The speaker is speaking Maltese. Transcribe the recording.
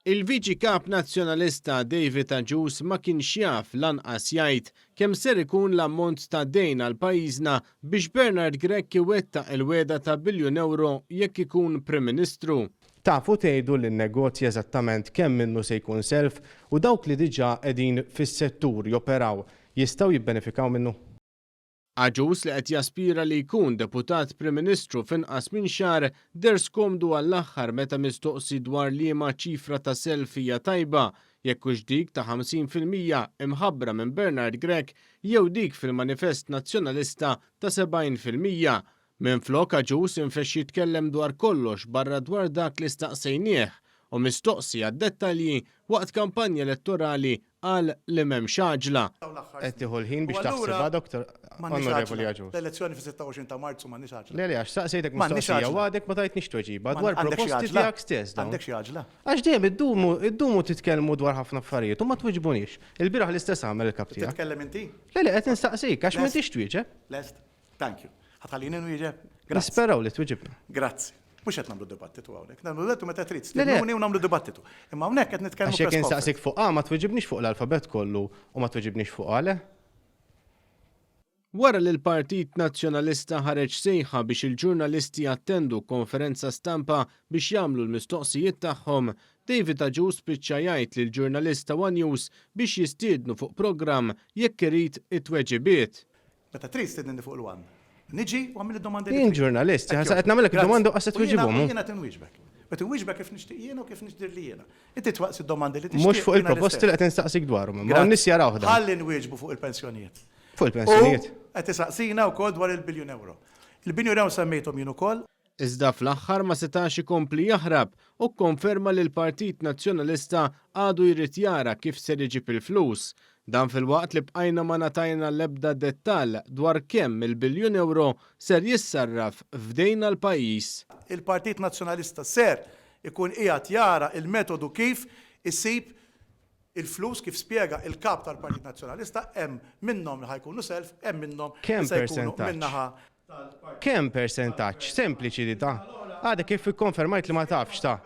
Il-Viċi Kap Nazzjonalista David Agius ma kienx jaf lanqas jgħid kemm ser ikun l-ammont ta' dejn għal pajjiżna biex Bernard Grech iwettaq il-wegħda ta' biljun ewro jekk ikun Prim Ministru. Tafu tgħidu lin-negozji eżattament kemm minnu se jkun self u dawk li diġà qegħdin fis-settur joperaw jistgħu jibbenefikaw minnu? Agius li qed jaspira li jkun Deputat Prim Ministru f'inqas minn xahar deher skomdu għall-aħħar meta mistoqsi dwar liema ċifra ta' self hija tajba, jekk hux dik ta' 50% imħabbra minn Bernard Grech jew dik fil-manifest Nazzjonalista ta' 70%. Minflok Agius infexx jitkellem dwar kollox barra dwar dak li staqsejnieh u mistoqsi għad-dettalji waqt kampanja elettorali Qal li m'hemmx għaġla. Qed tieħu l-ħin biex taħsibha, Dr. Onorevoli Agius. L-elezzjoni fis-26 ta' Marzu m'għandniex għaġla. Le, le, għax saqsejtek mistoqsija u għadek ma tajtnix tweġiba dwar proposti tiegħek stess dawn. Għandek xi għaġla? Għax dejjem iddumu, iddumu titkellmu dwar ħafna affarijiet u ma twiġbuniex. Ilbieraħ l-istess għamel il-kap tiegħek. Titkellem inti? Le, le, qed nistaqsik għax m'intix twieġeb. Lest? Thank you. Ħa tħallini nwieġeb? Grazzi. Nisperaw li twiġibna. Grazzi. Mhux qed nagħmlu dibattitu hawnhekk. Nagħmlu dibattitu meta trid. Stednuni u nagħmlu dibattitu. Imma hawnhekk qed nitkellmu. Għax jekk insaqsik fuq A ma twiġibnix fuq l-alfabett kollu u ma twiġibnix fuq A, le? Wara li l-Partit Nazzjonalista ħareġ sejħa biex il-ġurnalisti jattendu konferenza stampa biex jagħmlu l-mistoqsijiet tagħhom, David Agius spiċċa jgħid lill-ġurnalist ta' one News biex jistiednu fuq programm jekk irid it-tweġibiet. Meta trid stedinni fuq il-one. Niġi u għamilli d-domandi li Jien trid. ġurnalist, Hekk qed jogħġbok. nagħmellek Grazzi. id-domanda u qas qed U jiena tweġibhom. u jiena qed inwieġbek. Qed inwieġbek kif nixtieq jiena u kif nixdirli jiena. Inti twaqsi d-domandi li Mhux tixtieq fuq u jiena il-proposti li l-istess. qed instaqsik dwarhom, imma Grazzi. n-nies jarawh dan. Ħalli nwieġbu fuq il-pensjonijiet. Fuq il-pensjonijiet. U qed isaqsina wkoll dwar il-biljun ewro. Il-biljun ewro semmejthom jien ukoll. Iżda fl-aħħar ma setax ikompli jaħrab u kkonferma li l-Partit Nazzjonalista għadu jrid jara kif ser iġib il-flus. Dan filwaqt li bqajna ma ngħatajna l-ebda dettall dwar kemm mill-biljun ewro ser jissarraf f'dejn għall-pajjiż. Il-Partit Nazzjonalista ser ikun qiegħed jara l-metodu kif isib il-flus kif spjega il-Kap tal-Partit Nazzjonalista hemm minnhom li ħa jkunu self, hemm minnhom li Kemm se jkunu persentaġġ? min-naħa tal-Partit Kemm persentaġġ? Sempliċi di ta. Għadek kif ikkonfermajt li ma tafx ta.